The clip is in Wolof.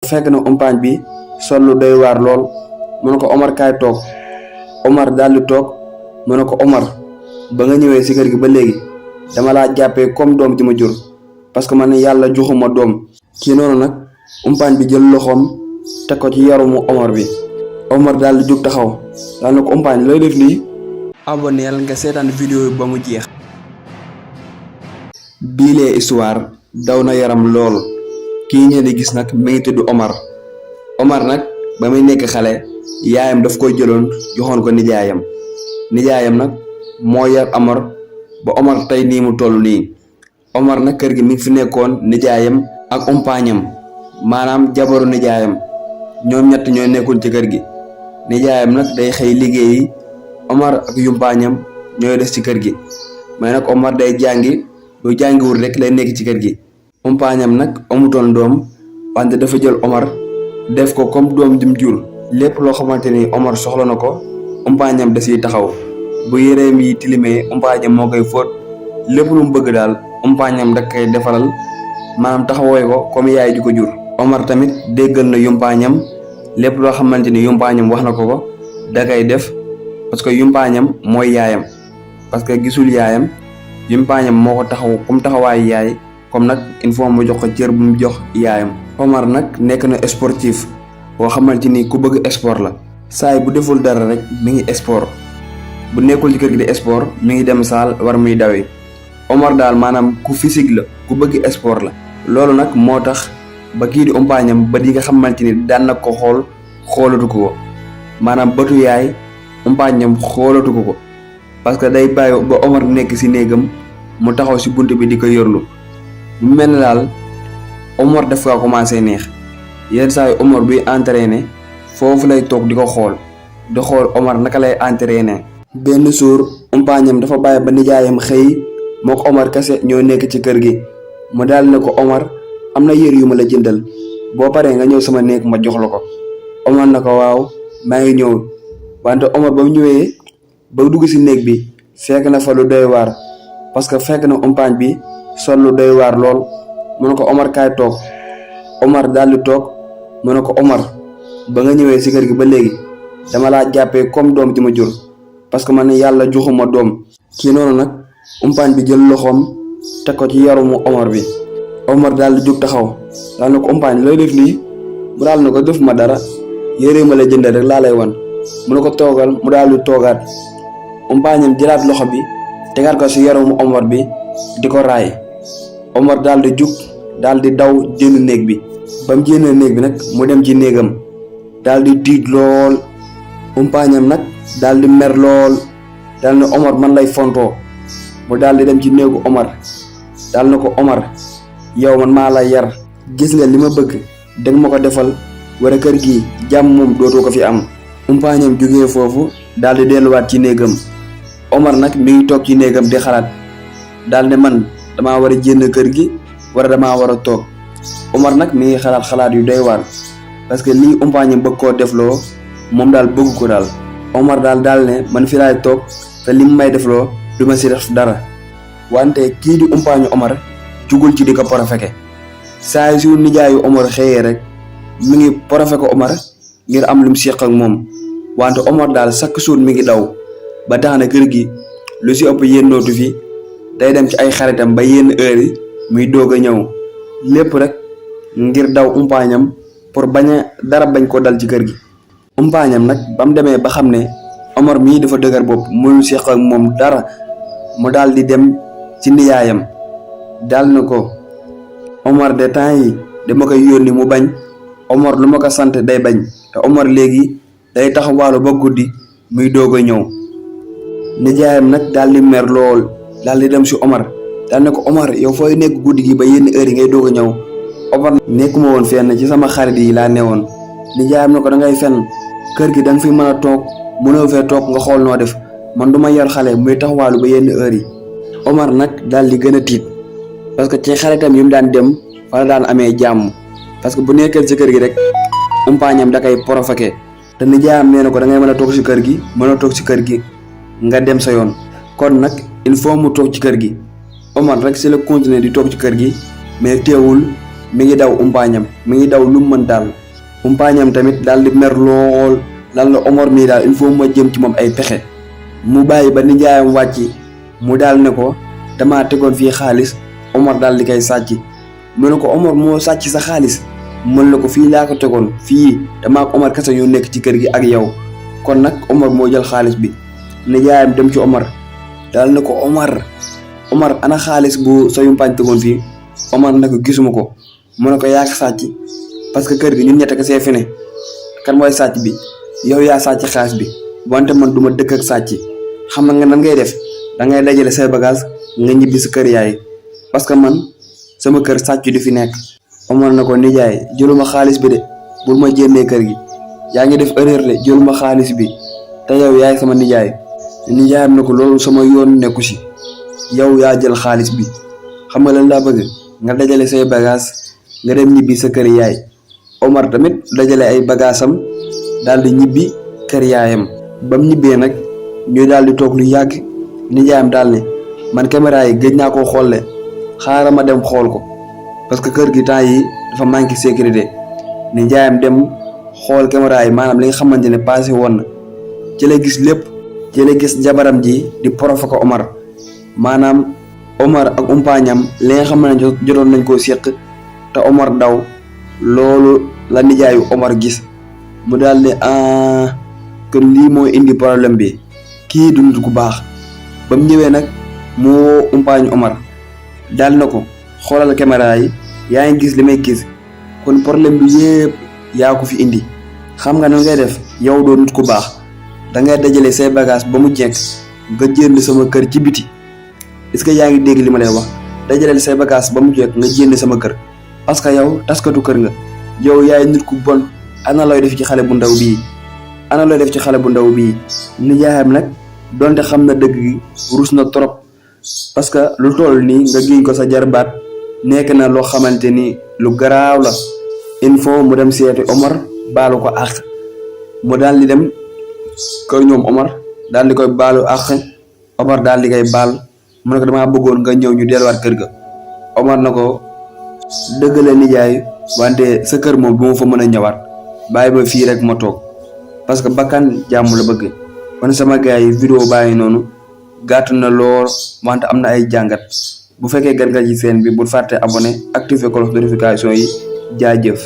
fekk na umpaañ bi sol lu doy waar lool mu ne ko Omar kaay toog. Omar daal di toog mu ne ko Omar ba nga ñëwee si kër gi ba léegi dama laa jàppee comme doom ji ma jur parce que man yàlla joxuma doom. ci noonu nag umpaañ bi jël loxoom teg ko ci yarumu Omar bi. Omar daal di jóg taxaw daal ne ko umpaañ looy def lii. abonneel nga seetaan vidéo ba mu jeex. biilee histoire daw na yaram lool kii ngeen di gis nag mi ngi tudd Omar. Omar nag ba muy nekk xale yaayam daf koy jëloon joxoon ko nijaayam nag moo yar Omar ba Omar tey nii mu toll nii. Omar nag kër gi mi ngi fi nekkoon nijaayam ak umpaañam maanaam jabaru nijaayam ñoom ñett ñooy nekkoon ci kër gi. nijaayam nag day xëy liggéeyi Omar ak yumpaañam ñooy des ci kër gi mais nag Omar day jàngi bu jàngiwul rek lay nekk ci kër gi. umpaañam nag amutoon doom wante dafa jël Omar def ko comme doom jum jur. lépp loo xamante ni Omar soxla na ko umpaañam da siy taxaw bu yéreem yi tilimee umpaañam moo koy fóot lépp lu mu bëgg daal umpaañam da koy defaral maanaam taxawooy ko comme yaay di ko jur. Omar tamit déggal na yumpaañam lépp loo xamante ni yumpaañam wax na ko da koy def parce que yumpaañam mooy yaayam parce que gisul yaayam yumpaañam moo ko taxaw comme taxawaayu yaay comme nag il faut mu jox ko cër bu mu jox yaayam. Omar nag nekk na sportif boo xamante ni ku bëgg sport la. saay bu deful dara rek mi ngi sport bu nekkul ci kër gi di sport mi ngi dem saal war muy dawi. Omar daal maanaam ku physique la ku bëgg sport la. loolu nag moo tax ba kii di umpaañam ba di nga xamante ni daan na ko xoolatu ko maanaam bëtu yaay umpaañam xoolatu ko parce que day bàyyi ba Omar nekk si néegam mu taxaw si bunt bi di ko yorlu. mu mel ne daal Omar daf kaa commencé neex yenn saa yu Omar buy entraîné foofu lay toog di ko xool Omar naka lay entraîné. benn jour umpaañam dafa bàyyi ba nijaayam xëy mook Omar kese ñoo nekk ci kër gi mu daal ne ko Omar am na yër yu ma la jëndal boo paree nga ñëw sama néeg ma jox la ko. Omar na ko waaw maa ngi ñëw wante Omar ba mu ñëwee ba dugg si néeg bi fekk na fa lu doy waar parce que fekk na umpaañ bi sol lu doy waar lool mu ne ko Omar kaay toog. Omar daal di toog mu ne ko Omar ba nga ñëwee si kër gi ba léegi dama laa jàppee comme doom ji ma jur parce que man yàlla joxuma doom. ci noonu nag umpaañ bi jël loxoom teg ko ci yarumu Omar bi. Omar daal di jóg taxaw daal ne ko umpaañ looy def lii mu daal ne ko def ma dara yére ma la jëndal rek laa lay wan mu ne ko toogal mu daal di toogaat. umpaañam jëlaat loxo bi tegaat ko si yarumu Omar bi di ko raay. Omar daal di jug daal di daw génn néeg bi ba mu génnee néeg bi nag mu dem ci néegam daal di tiit lool. umpaañam nag daal di mer lool daal ne Omar man lay fontoo mu daal di dem ci néegu Omar daal ne ko Omar yow man maa la yar gis nga li ma bëgg danga ma ko defal wala kër gi jàmm moom dootoo ko fi am. umpaañam jógee foofu daal di delluwaat ci néegam. Omar nag mi ngi toog ci néegam di xalaat daal ne man damaa war a génn kër gi wala damaa war a toog. Omar nag mi ngi xalaat yu doy waar parce que lii umpaañam bëgg koo defloo moom daal bëgg ko daal. Omar daal ne man fi laay toog te li mu may defloo du ma si def dara wante kii di umpaañu Omar jugul ci di ko porofeke saa yu nijaayu Omar xëyee rek mi ngi porofeke Omar ngir am lu mu seq ak moom wante Omar daal chaque jour mi ngi daw ba tax na kër gi lu si ëpp yénnootu fi day dem ci ay xaritam ba yenn heure yi muy doog a ñëw lépp rek ngir daw umpaañam pour dara bañ ko dal ci kër gi. umpaañam nag ba mu demee ba xam ne Omar mii dafa dëgër bopp mënul seq ak moom dara mu daal di dem ci nijaayam daal na ko Omar de temps yi dama koy yónni mu bañ Omar lu ma ko sant day bañ te Omar léegi day taxawaalu ba guddi muy doog a ñëw. nijaayam nag daal di mer lool daal di dem si Omar daal ne ko Omar yow fooy nekk guddi gi ba yenn heure yi ngay doog a ñëw. Omar nekkuma woon fenn ci sama xarit yi laa newoon. nijaayam ne ko da ngay fenn kër gi da nga fi mën a toog mënoo fee toog nga xool noo def man du ma yor xale muy taxawaalu ba yenn heure yi. Omar nag daal di gën a tiit parce que ci xaritam yi mu daan dem fa la daan amee jàmm parce que bu nekkee ci kër gi rek umpaañam da koy provoqué te nijaayam nee na ko da ngay mën a toog si kër gi mën a toog si kër gi nga dem sa yoon kon nag il faut mu toog ci kër gi. Omar rek si la continuer di toog ci kër gi mais teewul mi ngi daw umpaañam mi ngi daw lu mu mën daal umpaañam tamit daal di mer lool lan la Omar mii daal il faut ma jëm ci moom ay pexe mu bàyyi ba nijaayam wàcc mu daal ne ko damaa tegoon fii xaalis Omar daal di koy sàcc mu ne ko Omar moo sàcc sa xaalis mën na ko fii laa ko tegoon fii damaa ak Omar kese ñu nekk ci kër gi ak yow kon nag Omar moo jël xaalis bi nijaayam dem ci Omar daal ne ko Omar ana xaalis bu sa yumpaañ tegoon fii Omar ne ko gisuma ko mu ne ko yaa ko sàcc parce que kër gi ñun ñett kese fi ne kan mooy sàcc bi yow yaa sàcc xaalis bi wante man duma dëkk ak sàcc xam nga nan ngay def da ngay dajale say bagage nga ñibbi sa kër yaay parce que man sama kër sàcc du fi nekk. Omar na ko nijaay jëluma xaalis bi de bul ma jénnee kër gi yaa ngi def erreur de jëluma xaalis bi te yow yaay sama nijaayam na ko loolu sama yoon nekku si yow yaa jël xaalis bi xam nga lan laa bëgg nga dajale say bagage nga dem ñibbi sa kër yaay. Omar tamit dajale ay bagaasam daal di ñibbi kër yaayam bam ñibbee nag ñu daal di toog lu yàgg nijaayam daal ne man caméra yi gëj naa koo xool xaaral ma dem xool ko parce que kër gi temps yi dafa manqué sécurité nijaayam dem xool caméra yi maanaam li nga xamante ne passé woon na ci la gis lépp ci la gis jabaram ji di provoqué Omar maanaam Omar ak umpaañam li nga xam ne jotoon nañ koo séq te Omar daw loolu la nijaayu Omar gis mu daal ne kon lii moo indi problème bi kii du nit ku baax ba mu ñëwee nag mu woo umpaañu Omar daal na ko xoolal caméra yi yaa ngi gis li may gis kon problème bi yëpp yaa ko fi indi xam nga nan ngay def yow doo nit ku baax da ngay dajale say bagage ba mu jekk nga jënd sama kër ci biti est-ce que yaa ngi dégg li ma lay wax dajale say bagage ba mu jekk nga jënd sama kër parce que yow taskatu kër nga yow yaay nit ku bon ana looy def ci xale bu ndaw bii nijaayam nag donte xam na dëgg gi rus na trop parce que lu toll nii nga giñ ko sa jarbaat nekk na loo xamante ni lu garaaw la il faut mu dem seeti Omar baalu ko àq mu daal di dem kër ñoom Omar daal di koy baalu àq Omar daal di koy baal mu ne ko damaa bëggoon nga ñëw ñu delluwaat kër ga Omar na ko dëgg la nijaay wante sa kër moom bu ma fa mën a ñëwaat bàyyi ba fii rek ma toog parce que bakkan jàmm la bëgg kon sama gars yi vidéo bàyyi noonu gàtt na lool wante am na ay jàngat bu fekkee gan nga ci seen bi bul fàtte abonné activer cloche de notification yi jaajëf